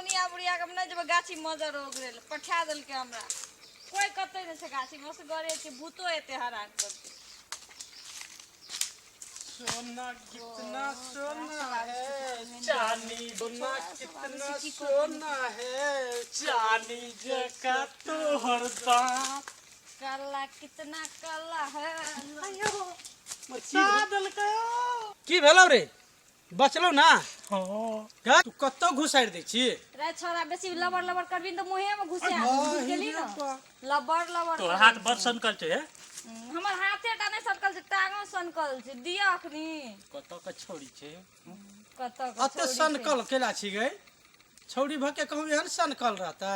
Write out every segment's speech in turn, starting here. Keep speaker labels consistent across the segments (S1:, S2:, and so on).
S1: सोनिया बुढ़िया के हम नहि जेबै गाछी मजर ओगरे लए पठा देलकै हमरा कोइ कतै नहि छै गाछी मे असगरे छै भूतो एते हरान करतै
S2: सोना कितना सोना है चांदी सोना कितना सोना है चांदी जका तोहर दांत
S1: काला कितना काला है
S2: मचा देलकै
S3: की भेलौ रे बचलौ ना
S2: हाँ
S3: गे, तू कतौ घुसारि दै छी
S1: रे छोरा बेसी लबर लबर करबी तऽ मुँहे में घुसिया घुस गेली ना लबर लबर
S2: तोहर हाथ बड़ सनकल छै हे
S1: हमर हाथे टा नहि सटकल छै टांगो सनकल छै दिअ अखनी
S2: कतऽ के छोड़ी छै
S1: कतऽ के
S3: अते
S1: छौड़ी छै।
S3: सनकल केला छी गे छौड़ी भऽ के कहूँ एहन सनकल रहतै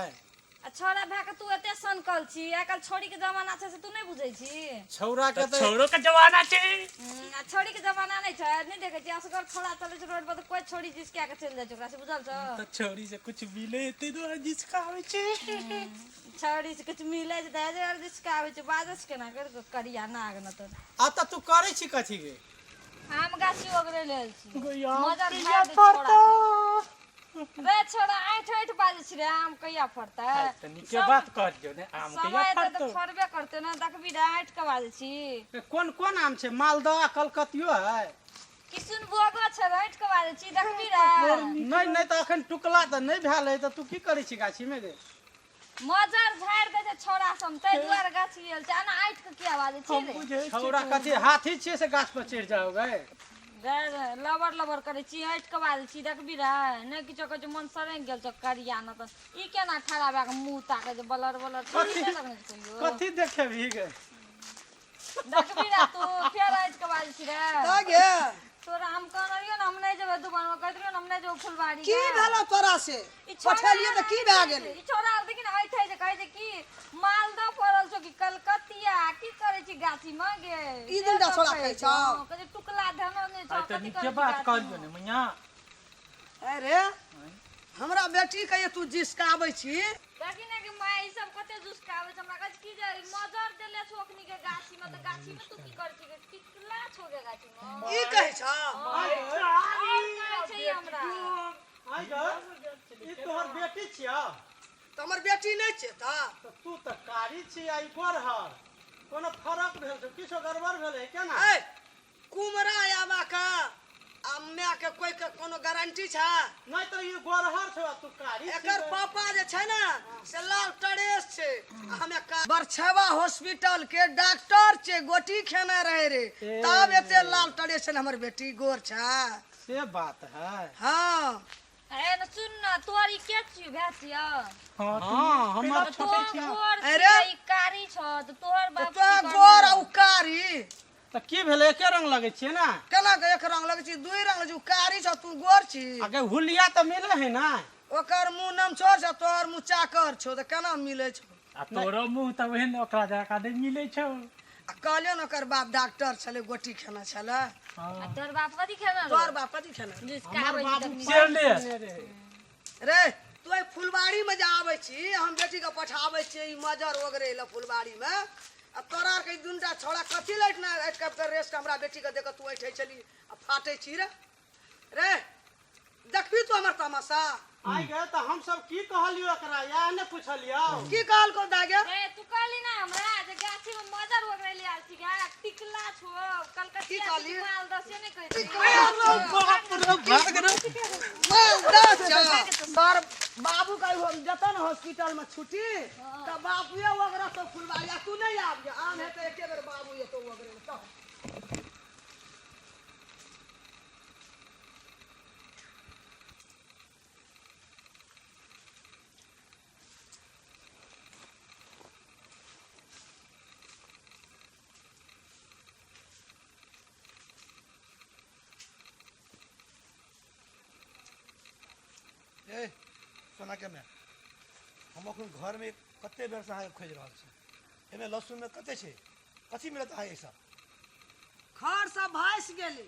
S1: आ छौड़ा भए के तू एते सनकल छी आइ काल्हि छौड़ी के जमाना छै से तू नहि बुझै छी
S3: छौड़ा के
S2: तऽ
S3: तऽ
S2: छौड़ो के जमाना छै
S1: आ छौड़ी के जमाना नहि छै नहि देखै छी असगर छौड़ा चलै छै रोड पर तऽ कोइ छौड़ी जिसका के चलि जाइ छै ओकरा से बुझल छौ
S2: तऽ छौड़ी से कुछ मिले एते दुआरे जिसका आबै छै
S1: छौड़ी से किछु मिलै छै तऽ एहि जिसका आबै छै बाजै छै केना कर करिया नाग न तऽ
S3: आ तऽ तू करै छी कथी गे
S1: आम गाछी ओगरे लेल छी
S2: गैया
S1: मजर
S2: कहिया
S1: झाड़ि दै छै
S2: फड़तौ
S1: रे छोड़ा ऐठ ऐठ बाजै छी रे आम कहिया फड़तै
S2: तऽ नीके बात कहलियौ ने आम
S1: समय
S2: कहिया
S1: एतै तऽ
S2: फड़तौ
S1: फड़बे करतै ने देखबी रे ऐठ के बाजै छी
S3: कोन कोन आम छै मालदह आ कलकतियो है
S1: किसुन बोगो छै रे ऐठ के बाजै छी देखबी रे
S3: नहि नहि तऽ अखन टुकला तऽ नहि भेल है तऽ तू की करै छी गाछीमे गे
S1: मजर झाड़ि दै छै छोड़ा सब ताहि दुआरे गाछी आयल छै एना ऐठ के किया बाजै छी
S2: हम
S1: रे
S2: बुझै छी
S3: छौड़ा कथी हाथी छियै से गाछ पर चढ़ि जाओ गे
S1: रे रे, लबर लबर करै छी ऐठ के बाजै छी देखबी रे नहि किछो कहै छै मन सड़कि गेल छौ करिया न तऽ ई केना खड़ा भए कऽ मुँह ताकै छै बलर बलर छोड़ी
S3: कथी
S1: नहि लगने छै कहियो
S3: कथी देखेबही गे
S1: देखबी रे तू फेर ऐठ के बाजै छी रे
S4: तऽ गे
S1: तोरा हम कहने रहियो ने हम नहि जेबै दुकान में कहैत रहियो ने हम नहि जेबै फुलबाड़ी
S4: की भेलो तोरा से
S1: ई छोड़ा
S4: पठेलियै तऽ की भए गेलै
S1: ई छोड़ा देखी ने ऐठे जे कहै छै की मालदह फड़ल छौ कि कलकतिया की करै छी गाछी में गे
S4: ई दुनूटा छोड़ा कहै छौ?
S1: हँ, कहै छै टुकला धेनो नहि छौ
S2: आइ तऽ
S1: कथी
S2: नीके
S1: करै छी
S2: बात
S1: गाछी
S2: कहलियौ
S1: में?
S2: ने मैया
S4: अरे हमरा बेटी के ये तू जिसकाबै छी
S1: देखी ने कि माय ई सब कते जुसकाबै छै हमरा कहै छै की जे ई मजर देले छौ अखनी के गाछी में तऽ गाछी में तू की करै छी गे? टिकला छौ गे गाछी में
S4: ई कहै छौ
S1: और कहै छै ई हमरा
S3: आइ गे ई तोहर बेटी छियौ
S4: तऽ हमर बेटी नहि छै तऽ
S3: तऽ तू तऽ कारी छी आ ई गोरहर कोनो फरक भेल छौ किछो गड़बड़ भेल है केना
S4: ए कुमरा आबा के आ माय के कोई के कोनो गारंटी छै
S3: नहि तऽ ई गोरहर छौ आ तू कारी छी
S4: एकर
S3: गे।
S4: पापा जे छै ने से लाल टरेस छै आ हमे बरछवा हॉस्पिटल के डॉक्टर छै गोटी खेने रहे रे
S3: ए।
S4: तब एते लाल टरेस छै ने हमर बेटी गोर छै
S3: से बात है
S4: हाँ
S1: ए न सुन न तोहर ई के छियौ भाय छियौ
S2: हाँ
S3: हाँ हमर
S1: तऽ
S3: छोटे
S1: तोहर
S3: छियौ
S1: गोर
S4: अरे।
S1: छियै ई कारी छौ तऽ तोहर बाप
S4: तो
S1: की करने
S4: गोर आ
S1: रहौ?
S4: उ कारी
S3: तऽ की भेलै एके रंग लगै छियै ने
S4: केना के एक रंग लगै छी दुई रंग लगै छी उ कारी छौ तू गोर छी
S3: आगे हुलिया तऽ मिले है ना
S4: ओकर मुंह नमछोर छौ तोहर मुंह चाकर छौ तऽ केना मिलै छौ
S2: आ तोरो मुँह तऽ ओहन ओकरा जकाँ नहि मिलै छौ
S4: आ कहलियौ ने ओकर बाप डॉक्टर छलै गोटी खेने छलै
S1: आ तोहर बाप कथी खेने रहौ?
S4: तोहर बाप कथी खेने
S1: जिसका आबै छै तखनी।
S2: शेरलेस
S4: रे तू एहि फुलबाड़ी मे जे आबै छी हम बेटी के पठाबै छियै ई मजर ओगरै लए फुलबाड़ी मे आ तोरा आरके ई दुनूटा छौड़ा कथी लए एहिठिना अटि कऽ रेस्ट हमरा बेटी के देख कऽ तू ऐठै छली आ फाटै छी रे रे देखबी तू हमर तमाशा
S3: आइ गे तऽ हम सब की कहलियौ एकरा इएह ने पुछलियौ
S4: की कहलको दागे
S1: ए तू कहली ना हमरा जे गाछी में मजर ओगरै ले आयल छी गे टिकला छौ
S4: की
S1: कलकतिया
S4: कहली?
S1: मालदह से नहि कहै छी
S4: मालदह छौ तोहर बाबू के हम जतऽ ने हॉस्पिटल में छुट्टी तऽ बाबुए ओगरत तो फुलबाड़ी आ तू नहि आबिहे आम हेतै एके बेर बाबू एतौ ओगरै लए चल
S5: ए सोना के माय हम अखन घरमे कते बेरसँ अहाँके खोजि रहल छी एहिमे लहसुनमे कते छै कथी मिलत अहाँके एहिसँ
S4: घर सब भासि गेलै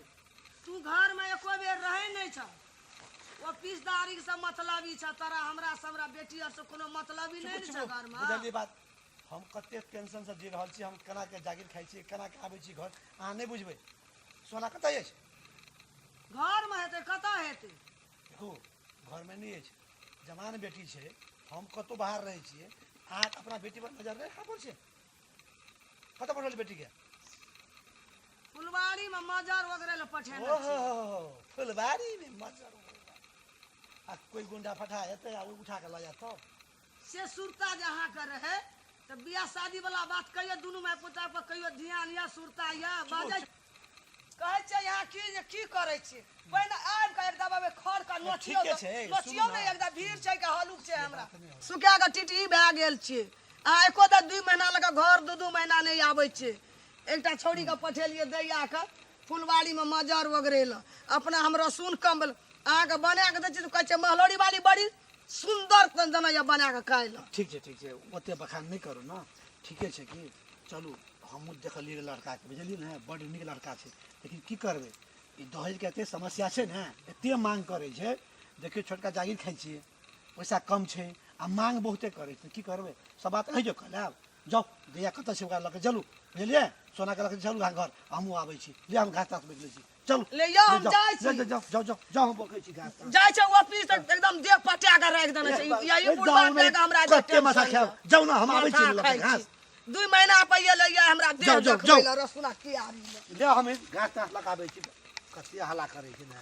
S4: तू घरमे एको बेर रहै नहि छह ओ पीसदारी सब मतलबी छह तोरा हमरा से हमरा बेटी आर से कोनो मतलबी नहि ने छह घरमे
S5: बुझलियै बात हम कते टेंशनसँ जी रहल छी हम केना के जागीर खाइ छी केना के आबै छी घर अहाँ नहि बुझबै सोना कतऽ अछि
S4: घरमे हेतै कतऽ हेतै
S5: देखू घरमे नहि अछि जवान बेटी छै, हम कतहु बाहर रहै छियै, अहाँके अपना बेटी पर नजर नहि राखऽ पड़ै छै? कतऽ पठौलियै बेटीके?
S4: फुलवारी में मजर ओगरे लए पठेने
S5: ओहो
S4: छी।
S5: फुलबाड़ी में मजर आ कोई गुंडा फटा हेतै आ ओ उठा के लऽ जायत तब?
S4: से सुरता जे अहाँके रहै तऽ बियाह शादी वाला बात कहियो दुनू माय पुता पर कहियो ध्यान यऽ, सुरता यऽ? बाजै कहै छै यहाँ की जे की करै छी, पहिने आबि कऽ एक दबाबै खर के नोचियौ।
S5: ठीके छै,
S4: नोचियौ
S5: सुनू
S4: ने।
S5: ना।
S4: एकदा भीड़ छै कि हलुक छै, हमरा सुखा कऽ टिटही भए गेल छी। अहाँ एको दा 2 महीना लऽ कऽ घर 2-2 महीना नहि आबै छै। एकटा छौड़ीके पठेलियै दैया के फुलवारीमे मजर ओगरै लए, अपना हम रसून कम भेल। अहाँके बना कऽ दै छी तऽ कहै छै महलौरी वाली बड़ी सुन्दर जेना यऽ बना कऽ खाइ लए।
S5: ठीक छै, ठीक छै, ओते बखान नहि करू ने, ठीके छै की। चलू, हमहूँ देखलियै लड़काके, बुझलियै ने, बड्ड नीक लड़का छै, लेकिन की करबै, ई दहेजके एते समस्या छै ने, एते मांग करै छै। देखियौ, छोटका जागीर खाइ छियै, पैसा कम छै आ मांग बहुते करै छै, की करबै? सब बात अहीं जो कऽ लेब। जाउ, जहिया कतऽ छै ओकरा लऽ कऽ चलू, बुझलियै? सोनाके लऽ कऽ चलू अहाँ घर, हमहूँ आबै छी। ले, हम घास तास बेच लै छी, चलू।
S4: ले यौ, हम
S5: जाउ,
S4: जाइ छी।
S5: जाउ, जाउ, जाउ, जाउ, जाउ, हम बकै छी घास तास।
S4: जाइ छै ऑफिस तक एकदम देह पटा कऽ राखि देने छै। यही बुढ़वा पे कऽ हमरा जे
S5: कते माथा
S4: टेंशन
S5: खायब,
S4: यऽ।
S5: जाउ ने, हम आबै छी
S4: माथा
S5: लऽ कऽ
S4: खाइ
S5: घास
S4: छी। 2 महीना पहिले ये हमरा देह
S5: जाउ, जाउ,
S4: देखबै
S5: जाउ।
S4: लए रसुना की आबी
S5: ले, हम घास तास लगाबै छी। कते हल्ला करै छै ने।